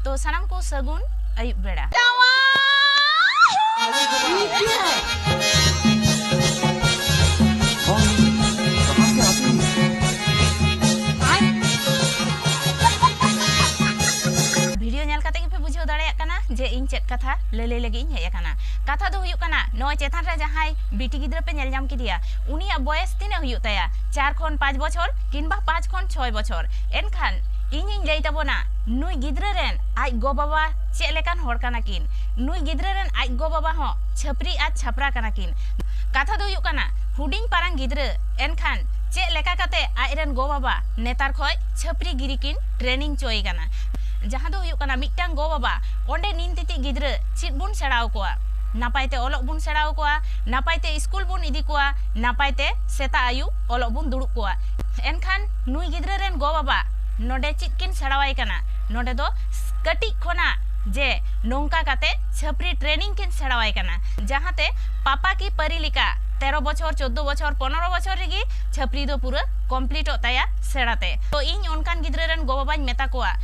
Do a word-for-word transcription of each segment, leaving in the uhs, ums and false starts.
ᱛᱚ ᱥᱟᱱᱟᱢ ᱠᱚ ᱥᱟᱹᱜᱩᱱ ᱟᱹᱭᱩᱵ ᱵᱮᱲᱟ᱾ ᱵᱷᱤᱰᱤᱭᱳ ᱧᱮᱞ ᱠᱟᱛᱮ ᱜᱮᱯᱮ ᱵᱩᱡᱷᱟᱹᱣ ᱫᱟᱲᱮᱭᱟᱜ ᱠᱟᱱᱟ ᱡᱮ ᱤᱧ ᱪᱮᱫ ᱠᱟᱛᱷᱟ ᱞᱟᱹᱞᱟᱹᱭ ᱞᱟᱹᱜᱤᱫ ᱤᱧ ᱦᱮᱡ ᱟᱠᱟᱱᱟ᱾ ᱠᱟᱛᱷᱟ ᱫᱚ ᱦᱩᱭᱩᱜ ᱠᱟᱱᱟ, ᱱᱚᱜᱼᱚᱭ ᱪᱮᱛᱟᱱ ᱨᱮ ᱡᱟᱦᱟᱸᱭ ᱵᱤᱴᱤ ᱜᱤᱫᱽᱨᱟᱹ ᱯᱮ ᱧᱮᱞ ᱧᱟᱢ ᱠᱮᱫᱮᱭᱟ, ᱩᱱᱤᱭᱟᱜ ᱵᱚᱭᱮᱥ ᱛᱤᱱᱟᱹᱜ ᱦᱩᱭᱩᱜ ᱛᱟᱭᱟ? ᱪᱟᱨ ᱠᱷᱚᱱ ᱯᱟᱸᱪ ᱵᱚᱪᱷᱚᱨ ᱠᱤᱝᱵᱟ ᱯᱟᱸᱪ ᱠᱷᱚᱱ ᱪᱷᱚᱭ ᱵᱚᱪᱷᱚᱨ᱾ ᱮᱱᱠᱷᱟᱱ ᱤᱧᱤᱧ ᱞᱟᱹᱭ ᱛᱟᱵᱚᱱᱟ, ᱱᱩᱭ ᱜᱤᱫᱽᱨᱟᱹ ᱨᱮᱱ ᱟᱡ ᱜᱚ ᱵᱟᱵᱟ ᱪᱮᱫ ᱞᱮᱠᱟᱱ ᱦᱚᱲ ᱠᱟᱱᱟ ᱠᱤᱱ? ᱱᱩᱭ ᱜᱤᱫᱽᱨᱟᱹ ᱨᱮᱱ ᱟᱡ ᱜᱚ ᱵᱟᱵᱟ ᱦᱚᱸ ᱪᱷᱟᱹᱯᱨᱤ ᱟᱨ ᱪᱷᱟᱯᱨᱟ ᱠᱟᱱᱟ ᱠᱤᱱ᱾ ᱠᱟᱛᱷᱟ ᱫᱚ ᱦᱩᱭᱩᱜ ᱠᱟᱱᱟ, ᱦᱩᱰᱤᱧ ᱯᱟᱨᱟᱝ ᱜᱤᱫᱽᱨᱟᱹ, ᱮᱱᱠᱷᱟᱱ ᱪᱮᱫ ᱞᱮᱠᱟ ᱠᱟᱛᱮ ᱟᱡ ᱨᱮᱱ ᱜᱚ ᱵᱟᱵᱟ ᱱᱮᱛᱟᱨ ᱠᱷᱚᱡ ᱪᱷᱟᱹᱯᱨᱤ ᱜᱤᱨᱤ ᱠᱤᱱ ᱴᱨᱮᱱᱤᱝ ᱪᱚᱭᱮ ᱠᱟᱱᱟ? ᱡᱟᱦᱟᱸ ᱫᱚ ᱦᱩᱭᱩᱜ ᱠᱟᱱᱟ, ᱢᱤᱫᱴᱟᱝ ᱜᱚ ᱵᱟᱵᱟ ᱚᱸᱰᱮ ᱱᱤᱱ ᱛᱤᱛᱤᱡ ᱜᱤᱫᱽᱨᱟᱹ ᱪᱮᱫ ᱵᱚᱱ ᱥᱮᱬᱟ ᱟᱠᱚᱣᱟ? ᱱᱟᱯᱟᱭ ᱛᱮ ᱚᱞᱚᱜ ᱵᱚᱱ ᱥᱮᱬᱟ ᱟᱠᱚᱣᱟ, ᱱᱟᱯᱟᱭ ᱛᱮ ᱥᱠᱩᱞ ᱵᱚᱱ ᱤᱫᱤ ᱠᱚᱣᱟ, ᱱᱟᱯᱟᱭ ᱛᱮ ᱥᱮᱛᱟᱜ ᱟᱹᱭᱩᱵ ᱚᱞᱚᱜ ᱵᱚᱱ ᱫᱩᱲᱩᱵ ᱠᱚᱣᱟ᱾ ᱮᱱᱠᱷᱟᱱ ᱱᱩᱭ ᱜᱤᱫᱽᱨᱟᱹ ᱨᱮᱱ ᱜᱚ ᱵᱟᱵᱟ ᱱᱚᱰᱮ ᱪᱮᱫ ᱠᱤᱱ ᱥᱮᱬᱟᱣᱟᱭ ᱠᱟᱱᱟ? ᱱᱚᱰᱮ ᱫᱚ ᱠᱟᱹᱴᱤᱡ ᱠᱷᱚᱱᱟᱜ ᱡᱮ ᱱᱚᱝᱠᱟ ᱠᱟᱛᱮ ᱪᱷᱟᱹᱯᱨᱤ ᱴᱨᱮᱱᱤᱝ ᱠᱤᱱ ᱥᱮᱬᱟᱣᱟᱭ ᱠᱟᱱᱟ, ᱡᱟᱦᱟᱸᱛᱮ ᱯᱟᱯᱟ ᱠᱤ ᱯᱟᱹᱨᱤ ᱞᱮᱠᱟ ᱛᱮᱨᱚ ᱵᱚᱪᱷᱚᱨ, ᱪᱳᱫᱽᱫᱳ ᱵᱚᱪᱷᱚᱨ, ᱯᱚᱱᱨᱚ ᱵᱚᱪᱷᱚᱨ ᱨᱮᱜᱮ ᱪᱷᱟᱹᱯᱨᱤ ᱫᱚ ᱯᱩᱨᱟᱹ ᱠᱚᱢᱯᱞᱤᱴᱚᱜ ᱛᱟᱭᱟ ᱥᱮᱬᱟᱛᱮ᱾ ᱛᱚ ᱤᱧ ᱚᱱᱠᱟᱱ ᱜᱤᱫᱽᱨᱟᱹ ᱨᱮᱱ ᱜᱚ ᱵᱟᱵᱟᱧ ᱢᱮᱛᱟ ᱠᱚᱣᱟ,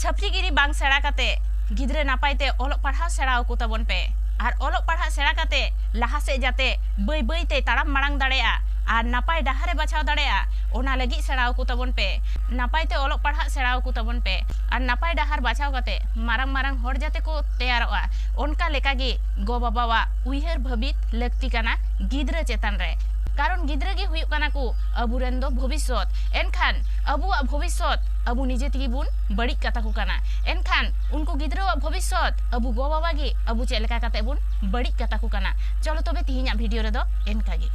ᱪᱷᱟᱹᱯᱨᱤ ᱜᱤᱨᱤ ᱵᱟᱝ ᱥᱮᱬᱟ ᱠᱟᱛᱮ ᱜᱤᱫᱽᱨᱟᱹ ᱱᱟᱯᱟᱭ ᱛᱮ ᱚᱞᱚᱜ ᱯᱟᱲᱦᱟᱣ ᱥᱮᱬᱟ ᱟᱠᱚ ᱛᱟᱵᱚᱱ ᱯᱮ᱾ ᱟᱨ ᱚᱞᱚᱜ ᱯᱟᱲᱦᱟᱜ ᱥᱮᱬᱟ ᱠᱟᱛᱮ ᱞᱟᱦᱟ ᱥᱮᱫ ᱡᱟᱛᱮ ᱵᱟᱹᱭ ᱵᱟᱹᱭ ᱛᱮ ᱛᱟᱲᱟᱢ ᱢᱟᱲᱟᱝ ᱫᱟᱲᱮᱭᱟᱜᱼᱟ ᱟᱨ ᱱᱟᱯᱟᱭ ᱰᱟᱦᱟᱨ ᱮ ᱵᱟᱪᱷᱟᱣ ᱫᱟᱲᱮᱭᱟᱜᱼᱟ, ᱚᱱᱟ ᱞᱟᱹᱜᱤᱫ ᱥᱮᱬᱟ ᱟᱠᱚ ᱛᱟᱵᱚᱱ ᱯᱮ᱾ ᱱᱟᱯᱟᱭ ᱛᱮ ᱚᱞᱚᱜ ᱯᱟᱲᱦᱟᱜ ᱥᱮᱬᱟ ᱟᱠᱚ ᱛᱟᱵᱚᱱ ᱯᱮ᱾ ᱟᱨ ᱱᱟᱯᱟᱭ ᱰᱟᱦᱟᱨ ᱵᱟᱪᱷᱟᱣ ᱠᱟᱛᱮ ᱢᱟᱨᱟᱝ ᱢᱟᱨᱟᱝ ᱦᱚᱲ ᱡᱟᱛᱮ ᱠᱚ ᱛᱮᱭᱟᱨᱚᱜᱼᱟ, ᱚᱱᱠᱟ ᱞᱮᱠᱟ ᱜᱮ ᱜᱚ ᱵᱟᱵᱟᱣᱟᱜ ᱩᱭᱦᱟᱹᱨ ᱵᱷᱟᱹᱵᱤᱛ ᱞᱟᱹᱠᱛᱤ ᱠᱟᱱᱟ ᱜᱤᱫᱽᱨᱟᱹ ᱪᱮᱛᱟᱱ ᱨᱮ᱾ ᱠᱟᱨᱚᱱ ᱜᱤᱫᱽᱨᱟᱹ ᱜᱮ ᱦᱩᱭᱩᱜ ᱠᱟᱱᱟ ᱠᱚ ᱟᱵᱚᱨᱮᱱ ᱫᱚ ᱵᱷᱚᱵᱤᱥᱥᱚᱛ᱾ ᱮᱱᱠᱷᱟᱱ ᱟᱵᱚᱣᱟᱜ ᱵᱷᱚᱵᱤᱥᱥᱚᱛ ᱟᱵᱚ ᱱᱤᱡᱮ ᱛᱮᱜᱮ ᱵᱚᱱ ᱵᱟᱹᱲᱤᱡ ᱠᱟᱛᱟ ᱠᱚ ᱠᱟᱱᱟ᱾ ᱮᱱᱠᱷᱟᱱ ᱩᱱᱠᱩ ᱜᱤᱫᱽᱨᱟᱹᱣᱟᱜ ᱵᱷᱚᱵᱤᱥᱥᱚᱛ ᱟᱵᱚ ᱜᱚ ᱵᱟᱵᱟ ᱜᱮ ᱟᱵᱚ ᱪᱮᱫ ᱞᱮᱠᱟ ᱠᱟᱛᱮ ᱵᱚᱱ ᱵᱟᱹᱲᱤᱡ ᱠᱟᱛᱟ ᱠᱚ ᱠᱟᱱᱟ᱾ ᱪᱚᱞᱚ ᱛᱚᱵᱮ ᱛᱤᱦᱤᱧᱟᱜ ᱵᱷᱤᱰᱤᱭᱳ ᱨᱮᱫᱚ ᱮᱱᱠᱟ ᱜᱮ᱾